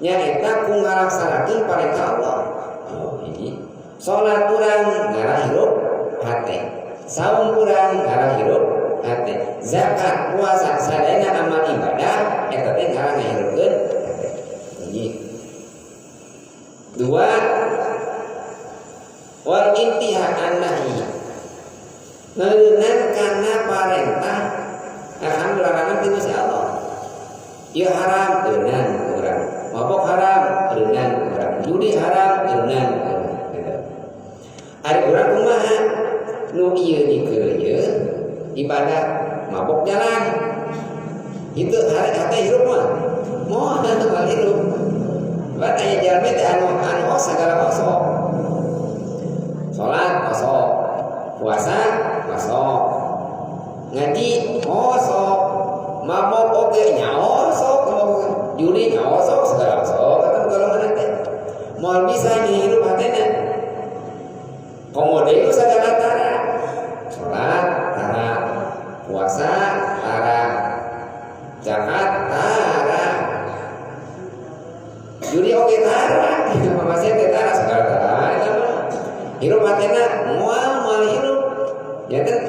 Nyaeta ku ngalaksanakeun parentah Allah. Oh, ini salat urang ngarah hirup hate, saum urang ngarah hirup hate, zakat, puasa, sadayana amal ibadah eta teh ngarah ngahirupkeun hate. Ini dua, wal intiha an nahi, ngeunan kana parentah akan larangan ti Gusti Allah. Ieu haram, eunan urang. Mabok haram, eunan urang. Judi haram, eunan urang gitu. Ari urang kumaha? Nu ieu dikeuyeun ibadah, mabok jalan itu hari hate hirup mah moal moal hirup. Bat aya jalmi teh anu anu sagala osok. Salat osok, puasa osok, ngaji osok, mabok oge nya osok, judi nya osok, segala osok. Kata golongan teh moal bisa nyihirup hatena. Komo deui segala tara, salat tara, puasa tara, zakat tara, judi oge tara, maksiat teh tara, segala tara. Eta mah hirup hatena moal moal hirup. Ya kan,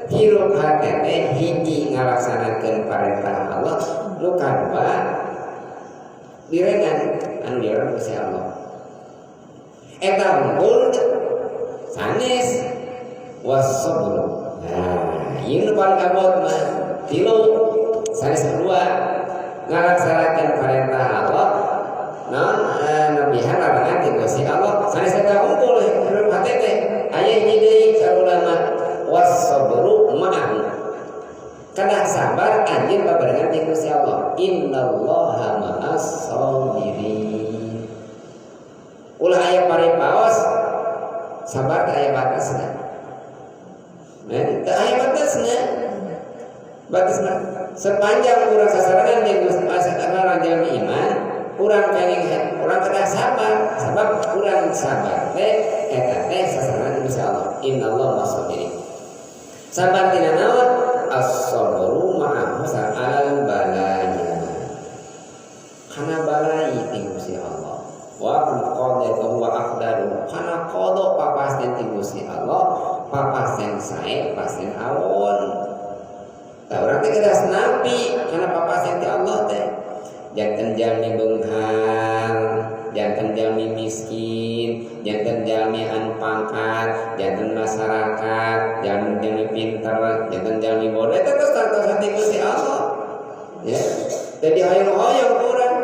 hirup hate teh hiji ngalaksanakeun parentah Allah, nu kadua direnan anu dilarang Gusti Allah. Eta unggul sanes wasabr. Nah, ieu nu paling abot mah tilu, sanes dua, ngalaksanakeun parentah Allah naon nebihan larangan ti Gusti Allah. Sanes eta unggul hirup hate teh, aya hiji deui saur ulama, wasabru ma'ahu, kedah sabar anjeun babarengan jeung Gusti Allah. Innallaha ma'as sabirin. Ulah aya paripaos sabar teh aya batasna. Nah, teu aya batasna. Batasna sepanjang urang sasarengan jeung Gusti, urang jalmi iman, urang kenging urang kedah sabar, sabab urang sabar teh eta teh sasarengan Gusti Allah. Innallaha ma'as sabirin. Sabar tina naon? As-sabru ma'ahu alal balaya. Kana balai ti Gusti Allah. Wa qada wa aqdaru. Kana qada papasten ti Gusti Allah, papasten sae, papasten awon. Tah, urang teh kedah nampi kana papasten ti Allah teh. Janten jalmi beunghar, janten jalmi miskin, janten jalmi anu pangkat, janten masyarakat, janten jalmi pinter, janten jalmi bodoh, eta tos tos ti Gusti Allah. Ya. Jadi hoyong-hoyong urang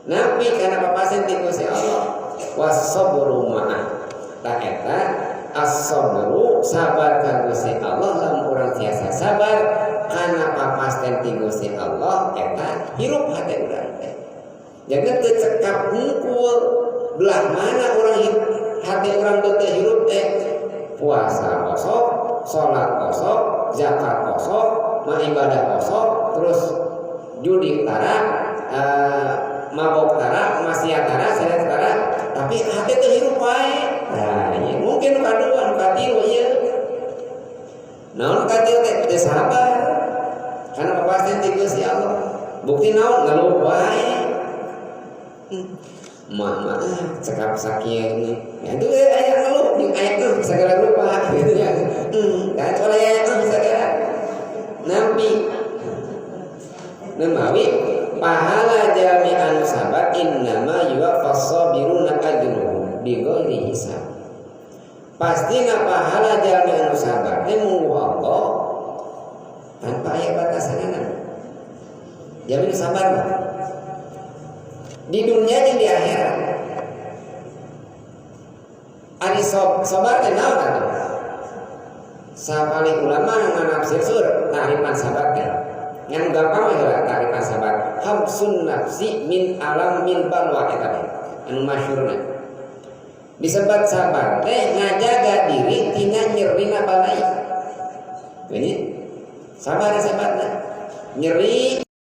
nampi kana papasen ti Gusti Allah. Wasabru ma'ah. Tah, eta as-sabru, sabar ka Gusti Allah. Lamun urang tiasa sabar kana papasten ti Gusti Allah, eta hirup hate urang teh. Jangan teu cekap hungkul belah mana orang hati urang teu hirup teh. Puasa osok, salat osok, zakat osok, ma ibadah osok, terus judi tara, mabok tara, maksiat tara, seret tara, tapi hati teu hirup wae. Nah, ieu mungkin kadua, nu katilu ieu. Naon katilu teh? Teu sabar. Karena papasten ti Gusti Allah. Bukti naon? Ngeluh wae. Mah mah cekap sakieu. Ya itu aya ngeluh jeung aya segala rupa gitu ya. Kan oleh aya segala. Nampi. Nemawi pahala jalmi anu sabar, innama yuwaffas sabiruna ajruhum bighairi hisab. Pastina pahala jalmi anu sabar teh mungguh Allah tanpa aya batasanana. Jalmi anu sabar mah di dunia jeung di akhirat. Ari sabar teh naon atuh? Sapalih ulama nganafsir sur ta'rifan sabar teh. Ngan gampang we heula ta'rifan sabar. Habsun nafsi min alamil balwa, eta teh anu masyhurna. Disebut sabar teh ngajaga diri tina nyerina balai. Ini sabar disebutna. Nyeri